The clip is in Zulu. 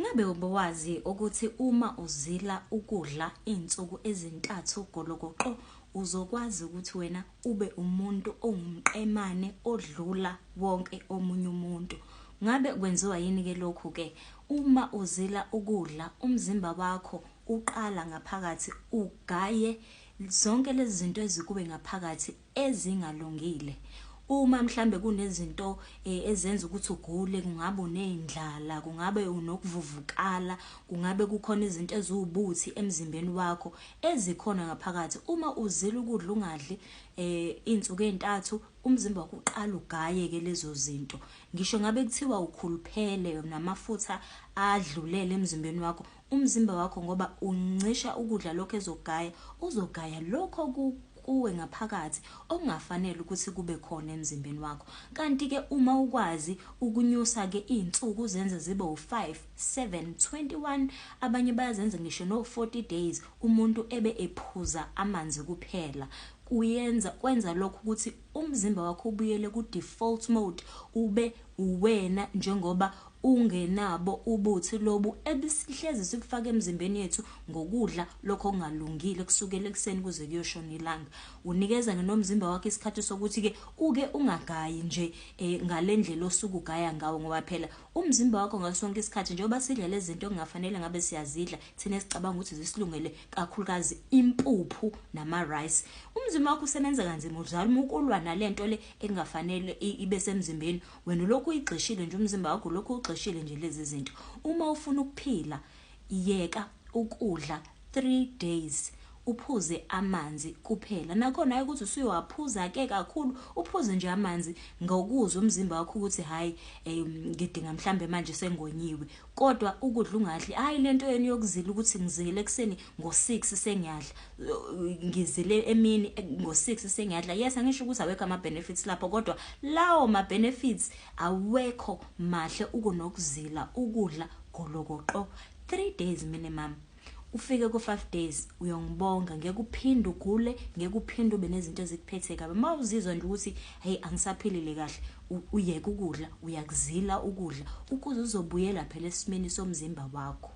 Ngabe ubuwazi ukuthi uma uzila ukudla iy'nsuku ezintathu golokoqo uzokwazi ukuthi wena ube umuntu ongumqemane odlula wonke omunye umuntu? Ngabe kwenziwa yini-ke lokhu-ke? Uma uzila ukudla umzimba wakho uqala ngaphakathi ugaye zonke lezi zinto ezikuwe ngaphakathi ezingalungile. Uma mhlambe kunezinto ezenza ukuthi ugule, kungabe uney'ndlala, kungabe unokuvuvukala, kungabe kukhona izinto eziwubuthi emzimbeni wakho ezikhona ngaphakathi. Uma uzila ukudla ungadli iy'nsuku ey'ntathu, umzimba wakho uqala ugaye-ke lezo zinto. Ngisho ngabe kuthiwa ukhuluphele namafutha adlulele emzimbeni wakho, umzimba wakho ngoba uncisha ukudla lokho ezogaya, uzogaya lokho kuwe ngaphakathi okungafanele ukuthi kube khona emzimbeni wakho. Kanti-ke uma ukwazi ukunyusa-ke iy'nsuku uzenze zibe u-5, 7, 21, abanye bayazenza ngisho no-40 days, umuntu ebe ephuza amanzi kuphela. Kuyenza kwenza lokho ukuthi umzimba wakho ubuyele ku-default mode, ube uwena njengoba ungenabo ubuthi lobu ebisihlezi sibufaka emzimbeni yethu ngokudla lokho okungalungile kusukela ekuseni kuze kuyoshona ilanga. Unikeza nomzimba wakho isikhathi sokuthi-ke uke ungagayi nje ngale ndlela osuke ugaya ngawo, ngoba phela umzimba wakho ngaso sonke isikhathi njengoba sidla lezi zinto okungafanele ngabe siyazidla thina esicabanga ukuthi zisilungele, kakhulukazi impuphu nama-rice, umzimba wakho usebenza kanzima uzama ukulwa nalento le engafanele ibe semzimbeni. Wena ulokhu uyigxishile nje umzimba wakho, ulokhu ugxishile nje lezi zinto. Uma ufuna ukuphila, yeka ukudla 3 days, uphuze amanzi kuphela. Nakhona hayi ukuthi usuyowaphuza-ke kakhulu, uphuze nje amanzi ngokuzwa umzimba wakho ukuthi hhayi, ngidinga mhlambe manje sengonyiwe. Kodwa ukudla ungadli, hhayi lento yenu yokuzila ukuthi ngizile ekuseni ngo-6 sengiyadla, ngizile emini ngo-6 sengiyadla. Yes, angisho ukuthi awekho ama-benefits lapho, kodwa lawo ma-benefits awekho mahle ukunokuzila ukudla golokoqo 3 days minimum. Ufike ku-5 days uyongibonga, ngeke uphinde ugule, ngeke uphinde ube nezinto ezikuphethe kabi. Uma uzizwa nje ukuthi hey angisaphilile kahle, uyeke ukudla, uyakuzila ukudla ukuze uzobuyela phela esimeni somzimba wakho.